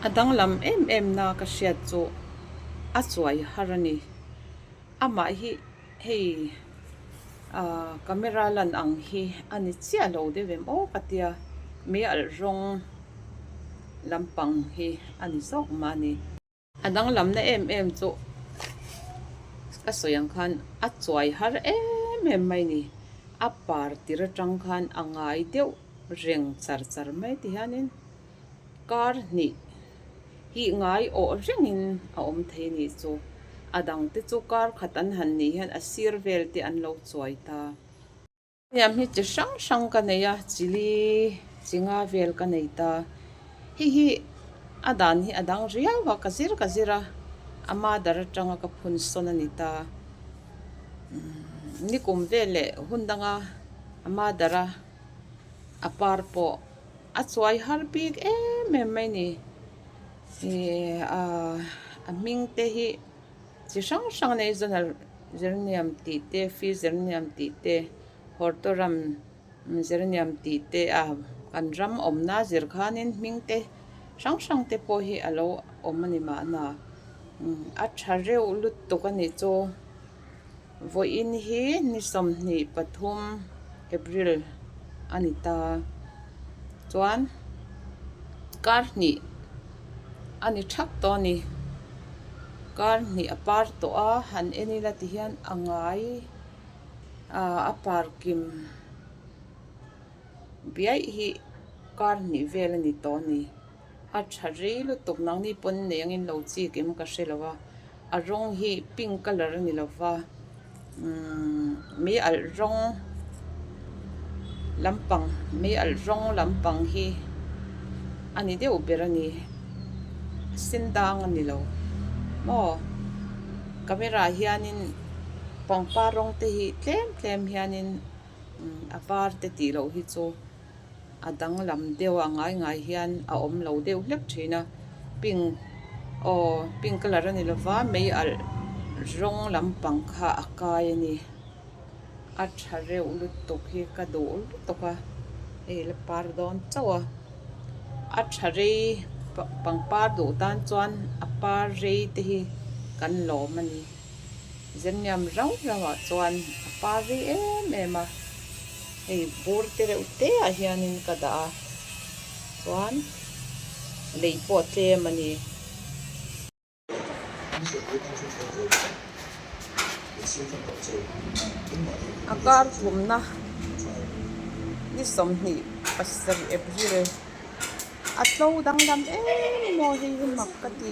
A danglam em em na ka hriat chu a chuai har a ni. Amah hi hei ah camera lan ang hi a ni chiah lo deuh em aw ka tia mei alh rawng lampang hi a ni zawk mah a ni. A danglamna em em chu ka sawi ang khan a chuai har em em mai ni. A par tir atang khan a ngai deuh reng char char mai ti hianin kar hnih hi ngai awh rengin a awm thei a nih chu. A dangte chu kar khat an han nih hian a sir vel te an lo chuai ta. Hniam hi chi hrang hrang ka nei a, chili chi nga vel ka nei ta. Hei hi a dan hi a dang riau a, ka zir ka zir a, a mother atanga ka phun sawn a ni ta. Nikum vel leh hun danga a mother a a par pawh a chuai har bik em em mai ni. Ih a hming te hi. Chi hrang hrang nei zonal zirniam tih te, fee zirniam tih te, hortoram zirniam tih te a kan ram awmna zir khanin hming te hrang hrang te pawh hi a lo awm a ni mahna. A tha reuh lutuk a nih chu. Vawiin hi ni 23 April a ni ta. Chuan kar hnih a ni thak tawh a ni. Kar hnih a par tawh a, han en ila ti hian a ngai a par kim biaih hi kar hnih vel a ni tawh a ni. A tha rei lutuk nangni pawn nei angin lo chik em ka hre lo a. A rawng hi pink colour a ni lo va umm mei alh rawng lampang mei alh rawng lampang hi a ni deuh ber a ni a sen dang a ni lo maw camera ah hianin pangpar rawng te hi tlem tlem hianin a var te tih loh hi chu. A danglam deuh a ngai ngai hian a awm lo deuh hlek thin a pink aw pink colour a ni lova mei alh rawng lampang kha a kai a ni a tha reuh lutuk hi ka duh lutuk a hei la par dawn chauh a a tha rei pangpar duh tan chuan a par rei te hi kan lawm a ni. Zirniam rau rau ah chuan a par rei em em a, hei bur te reuh te ah hianin ka dah a, chuan lei pawh tlem a ni. A kar thumna ni 27 April a tlo danglam em maw hei hi mak ka ti.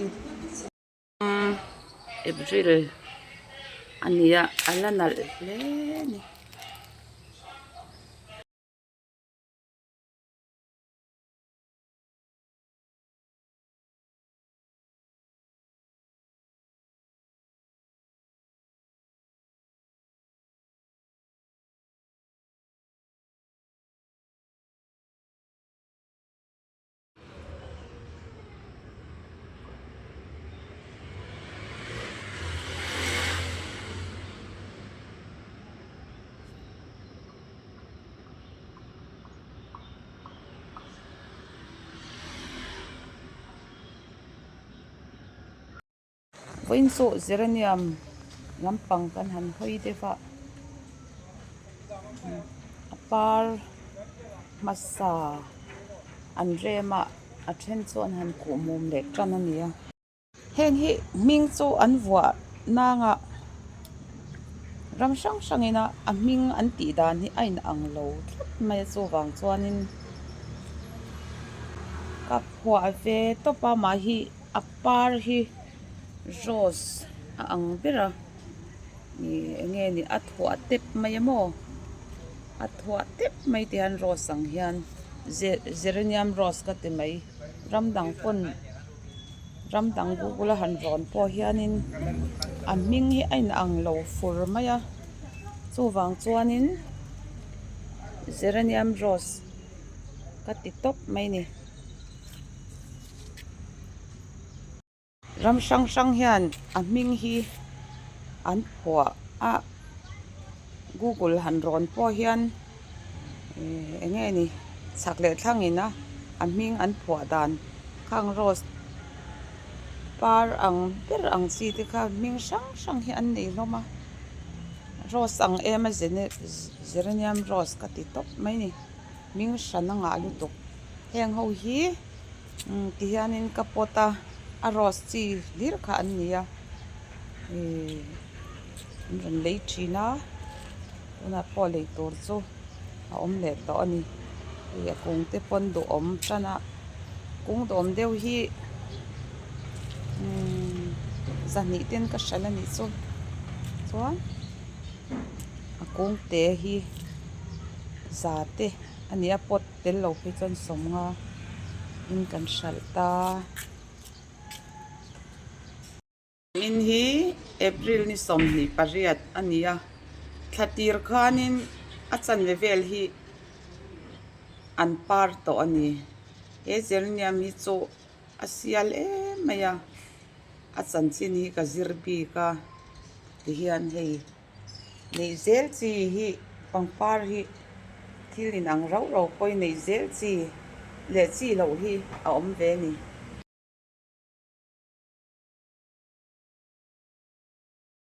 April a ni a a la nalh hle a ni. Vawiin chu geranium lampang kan han hawi deuh a a par hmasa an rem a a then chu an han kuh mum leh tan a ni a. Heng hi hming chu an vuah nang a ram hrang hrang in a a hming an tih dan hi a in ang lo tlat mai a chuvang chuanin ka phuah ve tawp a mah hi. A par hi rose a ang ber a ih eng nge ni a thuah tep mai a maw a thuah tep mai tih hian rose ang hian geranium rose ka ti mai ram dang pawn ram dang google a han rawn pawh hianin a hming hi a inang lo fur mai a chuvang chuanin geranium rose ka ti tawp mai a ni. Ram hrang hrang hian a hming hi an phuah a google han rawn pawh hian ih eng nge ni chhak leh thlang in a a hming an phuah dan khang rose. Par ang ber ang chi te kha hming hrang hrang hi an nei hlawm a rose ang em a geranium rose ka ti tawp mai ni hming hran a ngah lutuk heng ho hi umm ti hianin ka pot a a rose chi hlir kha an ni a ihh an rawn lei thin a tunah pawh lei tur chu a awm leh tawh a ni hei a kung te pawn duhawm tan a kung duhawm deuh hi umm zahnih ten ka hralh a nih chu chuan a kung te hi za te a ni a pot tel lo phei chuan sawmnga in kan hralh ta. In hi April ni 28 a ni a, thla tir khanin a chanve vel hi an par tawh a ni. He geranium hi chu a sial em mai a, a chanchin hi ka zir bik a tihian hei neih zel chi hi pangpar hi thil inang rauh rauh pawhin neih zel chi leh chi loh hi a awm ve a ni.